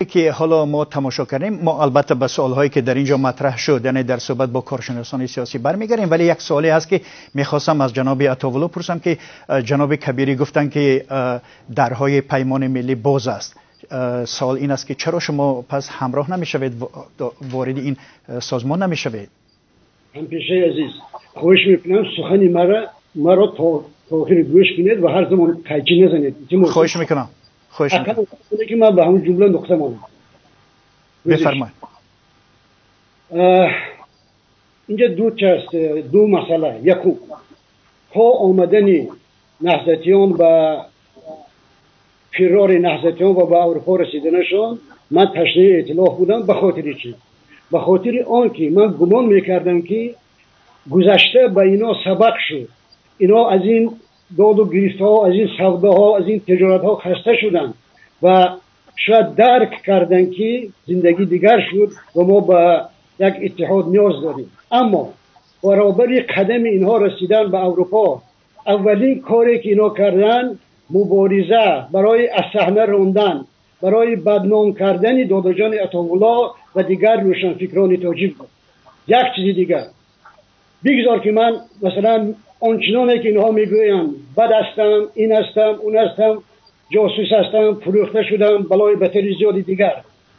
که حالا ما تماشا کردیم، ما البته به سوالهایی که در اینجا مطرح شد، یعنی در صحبت با کارشناسان سیاسی برمیگردیم، ولی یک سوالی هست که میخواستم از جناب عطاالله پرسم که جناب کبیری گفتن که درهای پیمان ملی باز است. سوال این است که چرا شما پس همراه نمیشوید، وارد این سازمان نمیشوید؟ همپیشه عزیز، خواهش میکنم سخنی مرا تا آخر گوش کنید و هر زمان قیچی نزنید. خواهش میکنم. خواهش میکنم که من به همون جمله نقطه مانم. بفرمایید. اینجا دو چیز، دو مسئله. یکم، تا آمدن نهضتیان به فرار نهضتیان و به اروپا رسیدنشان، من تشنه ائتلاف بودم. به خاطر چی؟ به خاطر آن که من گمان میکردم که گذشته به اینا سبق شد، اینا از این داد و گرفت ها، از این سوداها، از این تجارت ها خسته شدن و شاید درک کردن که زندگی دیگر شد و ما به یک اتحاد نیاز داریم. اما برابر قدم اینها رسیدن به اروپا، اولین کاری که اینا کردن مبارزه برای از صحنه راندن، برای بدنام کردن داداجان عطاالله و دیگر روشنفکران تاجیک بود. یک چیز دیگر، بگذار که من مثلا آنچنانه که اینها میگویند بد هستم، این هستم، اون هستم، جاسوس هستم، فروخته شدم، بلای بتر زیادی دیگر،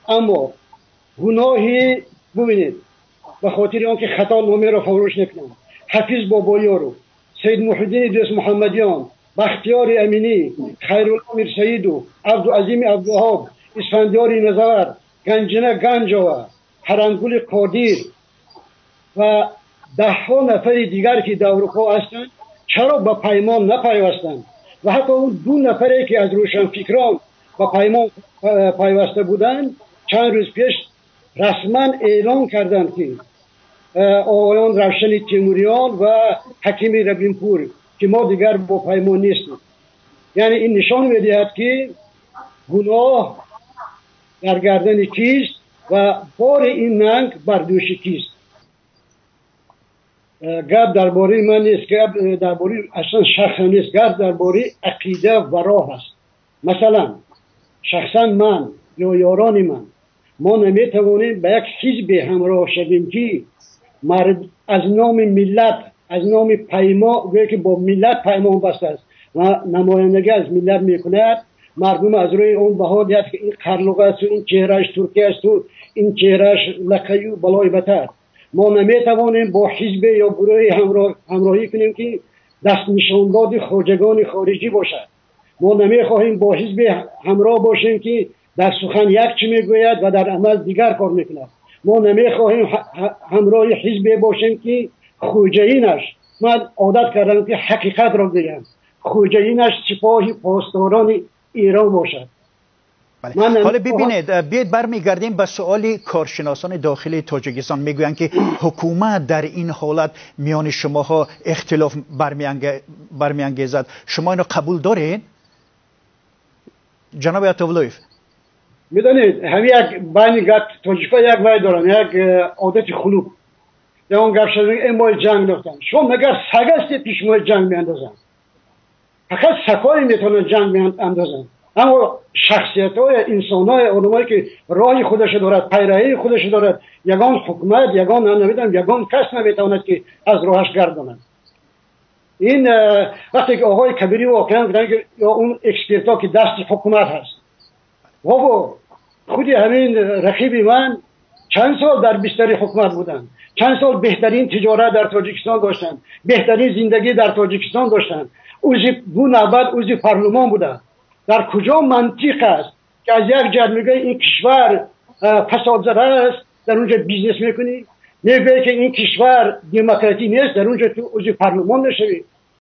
اما گناهی ببینید، به خاطر آنکه خطا نامه را فراموش نکنم، حفیظ بابایارو، سید محی‌الدین دوست محمدیان، بختیار امینی، خیرالله میرسعیدو، عبدالعظیم عبدالوهاب، اسفندیار نظر، گنجینه گنجова، حرمگل قادر و ده ها نفر دیگر که در اروپا هستند چرا به پیمان نپیوستند؟ و حتی اون دو نفری که از روشنفکران به پیمان پیوسته بودند چند روز پیش رسما اعلام کردند که آقایان روشن تیموریان و حکیم ربینپور که ما دیگر با پیمان نیستیم. یعنی این نشان میدهد که گناه در گردن کیست و بار این ننگ بر دوش کیست. گپ درباره من نیست، گپ درباره اصلا شخص نیست، گپ درباره عقیده و راه است. مثلا شخصا من یا یاران من، ما نمیتوانیم به یک حزب همراه شویم که مرد از نام ملت، از نام پیمان، گویا که با ملت پیمان بسته است و نمایندگی از ملت میکند، مردم از روی اون بها دهد که این قرلوق است و این چهرهش ترکی است و این چهرهش لکه‌ای و بلای بتر. ما نمیتوانیم با حزب یا گروه همراهی کنیم که دست نشانداد خواجگان خارجی باشد. ما نمیخواهیم با حزب همراه باشیم که در سخن یک چی میگوید و در عمل دیگر کار میکند. ما نمیخواهیم همراه حزب باشیم که خوجهینش، من عادت کردم که حقیقت را بگویم، خوجهینش سپاه پاسداران ایران باشد. بله. حالا ببینید، بیاید برمیگردیم به سوال کارشناسان داخل تاجیکستان. میگویند که حکومت در این حالت میان شماها اختلاف برمیانگیزد. شما اینو قبول دارین جناب عطاالله‌یف؟ میدانید همین یک بین گپ تاجیکا یک وای دارن، یک عادت خلوق. یا اون گپ شدن این ماه جنگ داشتن. شما مگر سگ هستید پیش ماه جنگ میاندازن؟ فقط سگ‌های میتونن جنگ میاندازن. اما شخصیت های انسان های آدمایی که راه خودش دارد، پیروی خودش دارد، یگان حکومت، یگان نمیدونم، یگان کس نمیتواند که از راهش گرداند. این وقتی که آقای کبیری واقعا گفتن که یا اون expert ها که دست حکومت هست، بابا خودی همین رقیب من چند سال در بستر حکومت بودن، چند سال بهترین تجارت در تاجیکستان داشتن، بهترین زندگی در تاجیکستان داشتن، عضو دو نوبت عضو پارلمان بودن. در کجا منطق است که از یک جهت میگه این کشور فساد زده است، در اونجا business میکنی، میگه که این کشور دموکراتی نیست، در اونجا تو عضو پارلمان میشوی.